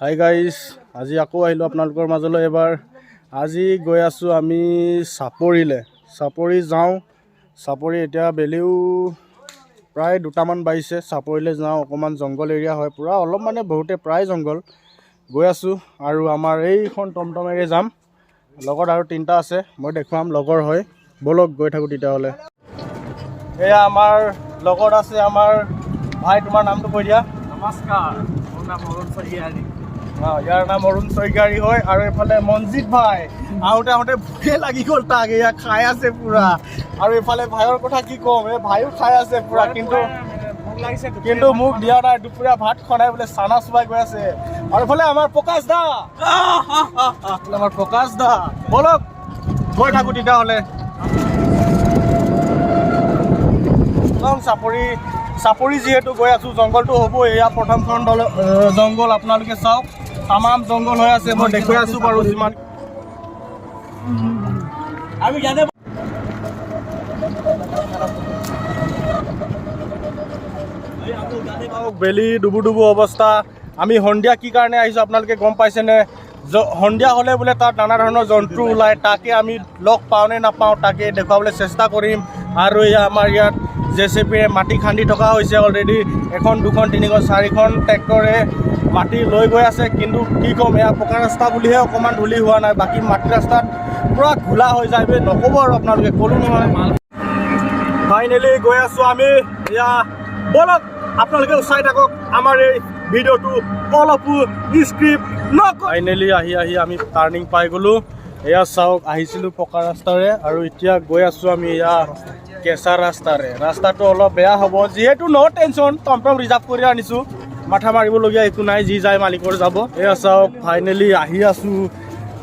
Hi guys, আজি আকৌ আহিলোঁ আপোনালোকৰ মাজলৈ এবাৰ। আজি গৈ আছোঁ আমি চাপৰিলৈ। চাপৰি যাওঁ। চাপৰি এতিয়া বেলিও প্ৰায় 2টামান বাজিছে। চাপৰিলৈ যাওঁ, অকণমান জংঘল এৰিয়া হয় পূৰা, অলপ মানে বহুতে প্ৰায় জংঘল। গৈ আছোঁ আৰু আমাৰ এইখন টমটমেৰে যাম, লগত আৰু তিনিটা আছে, মই দেখুৱাম, লগৰ হয়। ব'লক, গৈ থাকোঁ তেতিয়াহ'লে। এয়া আমাৰ লগত আছে আমাৰ ভাই, তোমাৰ নামটো কৈ দিয়া। নমস্কাৰ, মোৰ নাম অৰুণ শইকীয়াৰী। অঁ, ইয়াৰ নাম অৰুণ শইকীয়াৰী হয়। আৰু এইফালে মঞ্জিত ভাই, আহোঁতে আহোঁতে ভোকে লাগি গ'ল তাক, এয়া খাই আছে পুৰা। আৰু এইফালে ভাইৰ কথা কি ক'ম, এই ভাইও খাই আছে পুৰা, কিন্তু ভোক লাগিছে। কিন্তু মোক দিয়া নাই। দুপৰীয়া ভাত খোৱা নাই বোলে, চানা চুবাই গৈ আছে। আৰু এইফালে আমাৰ প্ৰকাশ দা, এইফালে আমাৰ প্ৰকাশ দা। ব'লক, গৈ থাকোঁ তেতিয়াহ'লে। একদম চাপৰি চাপৰি যিহেতু গৈ আছোঁ, জংঘলটো হ'ব। এয়া প্ৰথমখন জংঘল, আপোনালোকে চাওক, তামাম জংঘল হৈ আছে। মই দেখুৱাই আছোঁ বাৰু যিমান আমি জানে। বেলি ডুবু ডুবু অৱস্থা। আমি সন্ধিয়া কি কাৰণে আহিছোঁ আপোনালোকে গম পাইছেনে? সন্ধিয়া হ'লে বোলে তাত নানা ধৰণৰ জন্তু ওলায়, তাকে আমি লগ পাওঁ নে নাপাওঁ তাকে দেখুৱাবলৈ চেষ্টা কৰিম। আৰু এয়া আমাৰ ইয়াত জেচিপিৰে মাটি খান্দি থকা হৈছে অলৰেডি। এখন, দুখন, তিনিখন, চাৰিখন ট্ৰেক্টৰে মাটি লৈ গৈ আছে। কিন্তু কি ক'ম, এয়া পকা ৰাস্তা বুলিহে অকণমান ধূলি হোৱা নাই, বাকী মাটি ৰাস্তাত পূৰা ঘোলা হৈ যায় বে, নক'ব আৰু আপোনালোকে, ক'লোঁ নহয়। ফাইনেলি গৈ আছোঁ আমি এয়া। ব'লক, আপোনালোকেও চাই থাকক আমাৰ এই ভিডিঅ'টো, অলপো স্কিপ নকৰি। ফাইনেলি আহি আহি আমি টাৰ্ণিং পাই গ'লোঁ। এয়া চাওক, আহিছিলোঁ পকা ৰাস্তাৰে আৰু এতিয়া গৈ আছোঁ আমি এয়া কেঁচা ৰাস্তাৰে। ৰাস্তাটো অলপ বেয়া হ'ব যিহেতু, ন' টেনশ্যন, টমটম ৰিজাৰ্ভ কৰি আনিছোঁ, মাথা মাৰিবলগীয়া একো নাই, যি যায় মালিকৰ যাব। এয়া চাওক, ফাইনেলি আহি আছোঁ।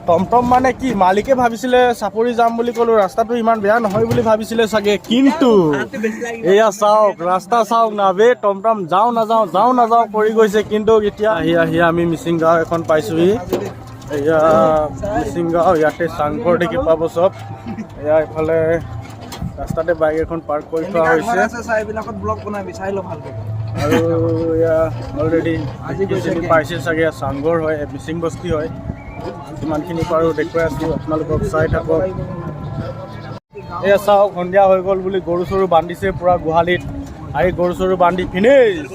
টমটম মানে কি, মালিকে ভাবিছিলে চাপৰি যাম বুলি ক'লো, ৰাস্তাটো ইমান বেয়া নহয় বুলি ভাবিছিলে চাগে। কিন্তু এয়া চাওক, ৰাস্তা চাওক না বে, টমটম যাওঁ নাযাওঁ যাওঁ নাযাওঁ কৰি গৈছে। কিন্তু এতিয়া আহি আহি আমি মিচিং গাঁও এখন পাইছোহি। এয়া মিচিং গাঁও, ইয়াতে চাংঘৰ দেখি পাব চব। এয়া এইফালে ৰাস্তাতে বাইক এখন পাৰ্ক কৰি থোৱা হৈছে। এইবিলাকত ব্লগ বনাবি, চাই ল ভালকে। আৰু এয়া অলৰেডি চিনি পাইছে চাগে, চাংঘৰ হয়, মিচিং বস্তি হয়। যিমানখিনি পাৰোঁ দেখুৱাই আছোঁ আপোনালোকক, চাই থাকক। এয়া চাওক, সন্ধিয়া হৈ গ'ল বুলি গৰু চৰু বান্ধিছে পূৰা গোহালিত। আহি গৰু চৰু বান্ধি ফিনিছ।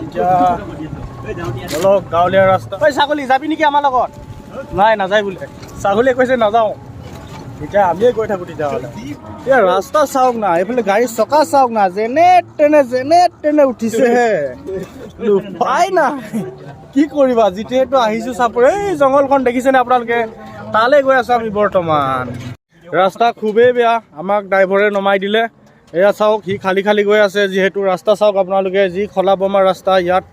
এতিয়া অলপ গাঁৱলীয়া ৰাস্তা। ঐ ছাগলী, যাবি নেকি আমাৰ লগত? নাই, নাযায় বোলে, ছাগলীয়ে কৈছে নাযাওঁ। এতিয়া আমিয়ে গৈ থাকোঁ তেতিয়াহ'লে। এতিয়া ৰাস্তা চাওক না, এইফালে গাড়ী চকা চাওক না, যেনে তেনে যেনে তেনে উঠিছেহে, উপায় নাই, কি কৰিবা। যেতিয়াতো আহিছোঁ চাপৰি, এই জংঘলখন দেখিছেনে আপোনালোকে? তালৈ গৈ আছোঁ আমি বৰ্তমান। ৰাস্তা খুবেই বেয়া, আমাক ড্ৰাইভাৰে নমাই দিলে। এয়া চাওক, সি খালী খালী গৈ আছে। যিহেতু ৰাস্তা চাওক আপোনালোকে, যি খলা বমা ৰাস্তা ইয়াত,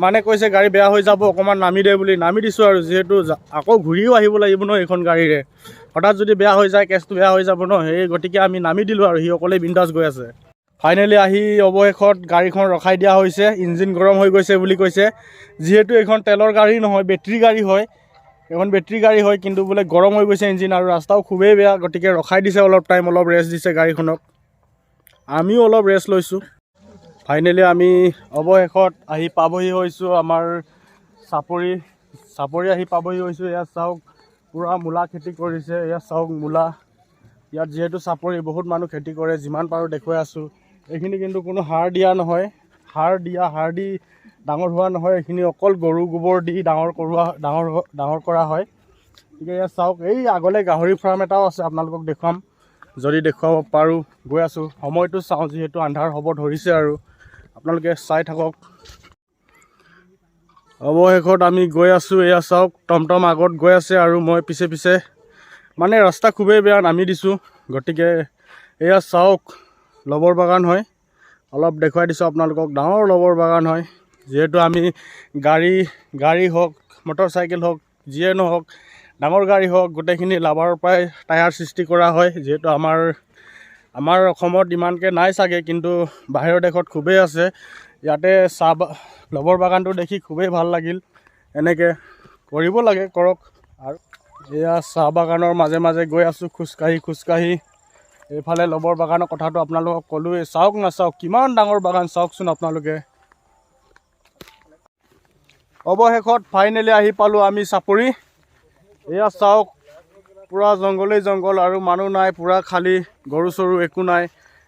মানে কৈছে গাড়ী বেয়া হৈ যাব, অকণমান নামি দে বুলি, নামি দিছোঁ। আৰু যিহেতু আকৌ ঘূৰিও আহিব লাগিব ন এইখন গাড়ীৰে, হঠাৎ যদি বেয়া হৈ যায় কেছটো বেয়া হৈ যাব ন, সেই গতিকে আমি নামি দিলোঁ আৰু সি অকলেই বিন্দাছ গৈ আছে। ফাইনেলি আহি অৱশেষত গাড়ীখন ৰখাই দিয়া হৈছে। ইঞ্জিন গৰম হৈ গৈছে বুলি কৈছে। যিহেতু এইখন তেলৰ গাড়ী নহয়, বেটেৰী গাড়ী হয়, এইখন বেটেৰী গাড়ী হয়, কিন্তু বোলে গৰম হৈ গৈছে ইঞ্জিন আৰু ৰাস্তাও খুবেই বেয়া, গতিকে ৰখাই দিছে অলপ টাইম, অলপ ৰেষ্ট দিছে গাড়ীখনক। আমিও অলপ ৰেষ্ট লৈছোঁ। ফাইনেলি আমি অৱশেষত আহি পাবহি হৈছোঁ আমাৰ চাপৰি। চাপৰি আহি পাবহি হৈছোঁ। ইয়াত চাওক, পূৰা মূলা খেতি কৰিছে। ইয়াত চাওক মূলা। ইয়াত যিহেতু চাপৰি, বহুত মানুহ খেতি কৰে। যিমান পাৰোঁ দেখুৱাই আছোঁ। এইখিনি কিন্তু কোনো সাৰ দিয়া নহয়, সাৰ দি ডাঙৰ হোৱা নহয়, এইখিনি অকল গৰু গোবৰ দি ডাঙৰ কৰোৱা ডাঙৰ ডাঙৰ কৰা হয়। গতিকে ইয়াত চাওক, এই আগলৈ গাহৰি ফাৰ্ম এটাও আছে, আপোনালোকক দেখুৱাম যদি দেখুৱাব পাৰোঁ। গৈ আছোঁ, সময়টো চাওঁ, যিহেতু আন্ধাৰ হ'ব ধৰিছে আৰু আপোনালোকে চাই থাকক। অৱশেষত আমি গৈ আছোঁ। এয়া চাওক, টমটম আগত গৈ আছে আৰু মই পিছে পিছে। মানে ৰাস্তা খুবেই বেয়া, নামি দিছোঁ। গতিকে এয়া চাওক, লবৰ বাগান হয়, অলপ দেখুৱাই দিছোঁ আপোনালোকক, ডাঙৰ লবৰ বাগান হয়। যিহেতু আমি গাড়ী গাড়ী হওক, মটৰ চাইকেল হওক, যিয়ে নহওক, ডাঙৰ গাড়ী হওক, গোটেইখিনি লাবাৰৰ পৰাই টায়াৰ সৃষ্টি কৰা হয়। যিহেতু আমাৰ আমাৰ অসমত ইমানকৈ নাই চাগে, কিন্তু বাহিৰৰ দেশত খুবেই আছে। ইয়াতে চাহ লবৰ বাগানটো দেখি খুবেই ভাল লাগিল। এনেকৈ কৰিব লাগে, কৰক। আৰু এয়া চাহ বাগানৰ মাজে মাজে গৈ আছোঁ খোজকাঢ়ি খোজকাঢ়ি। এইফালে লবৰ বাগানৰ কথাটো আপোনালোকক ক'লোৱেই। চাওক না, চাওক, কিমান ডাঙৰ বাগান, চাওকচোন আপোনালোকে। অৱশেষত ফাইনেলি আহি পালোঁ আমি চাপৰি। এয়া চাওক, পূৰা জংঘলেই জংঘল আৰু মানুহ নাই, পূৰা খালী, গৰু চৰু একো নাই।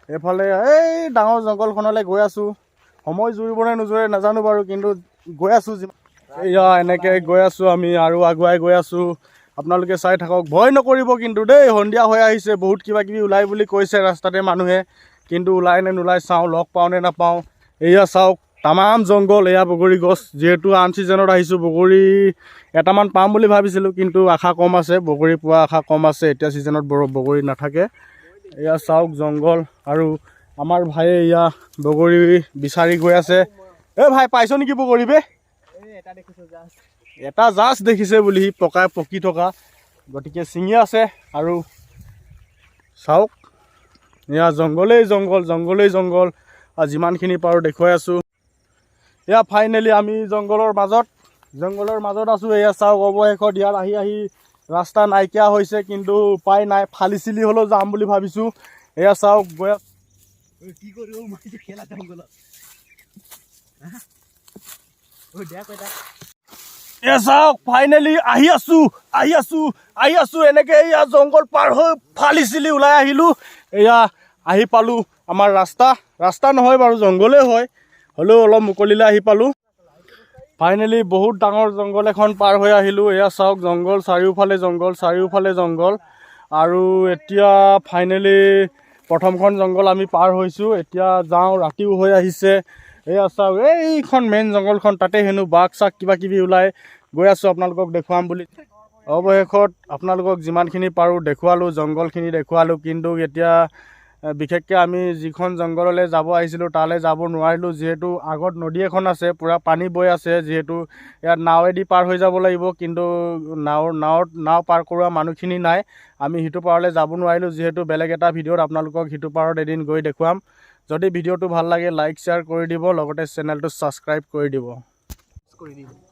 এইফালে এই ডাঙৰ জংঘলখনলৈ গৈ আছোঁ। সময় জুৰিবনে নোজোৰে নাজানো বাৰু, কিন্তু গৈ আছোঁ। এয়া এনেকৈ গৈ আছোঁ আমি আৰু আগুৱাই গৈ আছোঁ। আপোনালোকে চাই থাকক, ভয় নকৰিব কিন্তু দেই। সন্ধিয়া হৈ আহিছে, বহুত কিবা কিবি ওলাই বুলি কৈছে ৰাস্তাতে মানুহে, কিন্তু ওলাই নে নোলাই চাওঁ, লগ পাওঁ নে নাপাওঁ। এয়া চাওক, তামাম জংঘল। এয়া বগৰী গছ। যিহেতু আন ছিজনত আহিছোঁ, বগৰী এটামান পাম বুলি ভাবিছিলোঁ, কিন্তু আশা কম আছে, বগৰী পোৱা আশা কম আছে। এতিয়া ছিজনত বগৰী নাথাকে। এয়া চাওক জংঘল আৰু আমাৰ ভায়ে এয়া বগৰী বিচাৰি গৈ আছে। এ ভাই, পাইছ নেকি বগৰী বে? এটা জাষ্ট দেখিছে বুলি সি পকাই পকি থকা, গতিকে ছিঙি আছে। আৰু চাওক, এয়া জংঘলেই জংঘল, জংঘলেই জংঘল আৰু যিমানখিনি পাৰোঁ দেখুৱাই আছোঁ। এয়া ফাইনেলি আমি জংঘলৰ মাজত আছোঁ। এয়া চাওক, অৱশেষত ইয়াত আহি আহি ৰাস্তা নাইকিয়া হৈছে, কিন্তু উপায় নাই, ফালি চিলি হ'লেও যাম বুলি ভাবিছোঁ। এয়া চাওক, গৈ কি কৰিব মাৰিছে খেলা জংঘলত। ঐ দেখ এটা। এয়া চাওক, ফাইনেলি আহি আছো, আহি আছো, আহি আছো। এনেকে এয়া জংঘল পাৰ হৈ ফালি চিলি ওলাই আহিলো। এয়া আহি পালো আমাৰ ৰাস্তা। ৰাস্তা নহয় বাৰু, জংঘলেই হয়, হ'লেও অলপ মুকলিলে আহি পালো। ফাইনেলি বহুত ডাঙৰ জংঘল এখন পাৰ হৈ আহিলো। এয়া চাওক জংঘল, চাৰিওফালে জংঘল, চাৰিওফালে জংঘল। আৰু এতিয়া ফাইনেলি প্ৰথমখন জংঘল আমি পাৰ হৈছোঁ। এতিয়া যাওঁ, ৰাতিও হৈ আহিছে। এয়া চাওক, এইখন মেইন জংঘলখন, তাতে হেনো বাঘ চাঘ কিবা কিবি ওলাই। গৈ আছোঁ আপোনালোকক দেখুৱাম বুলি। অৱশেষত আপোনালোকক যিমানখিনি পাৰোঁ দেখুৱালোঁ, জংঘলখিনি দেখুৱালোঁ। কিন্তু এতিয়া বিশেষকৈ আমি যিখন জংঘললৈ যাব আহিছিলোঁ, তালৈ যাব নোৱাৰিলোঁ, যিহেতু আগত নদী এখন আছে, পূৰা পানী বৈ আছে। যিহেতু ইয়াত নাৱেদি পাৰ হৈ যাব লাগিব, কিন্তু নাৱত নাও পাৰ কৰোৱা মানুহখিনি নাই। আমি সিটো পাৰলৈ যাব নোৱাৰিলোঁ যিহেতু। বেলেগ এটা ভিডিঅ'ত আপোনালোকক সিটো পাৰত এদিন গৈ দেখুৱাম। যদি ভিডিঅ'টো ভাল লাগে, লাইক শ্বেয়াৰ কৰি দিব, লগতে চেনেলটো ছাবস্ক্ৰাইব কৰি দিব। কৰি দিব।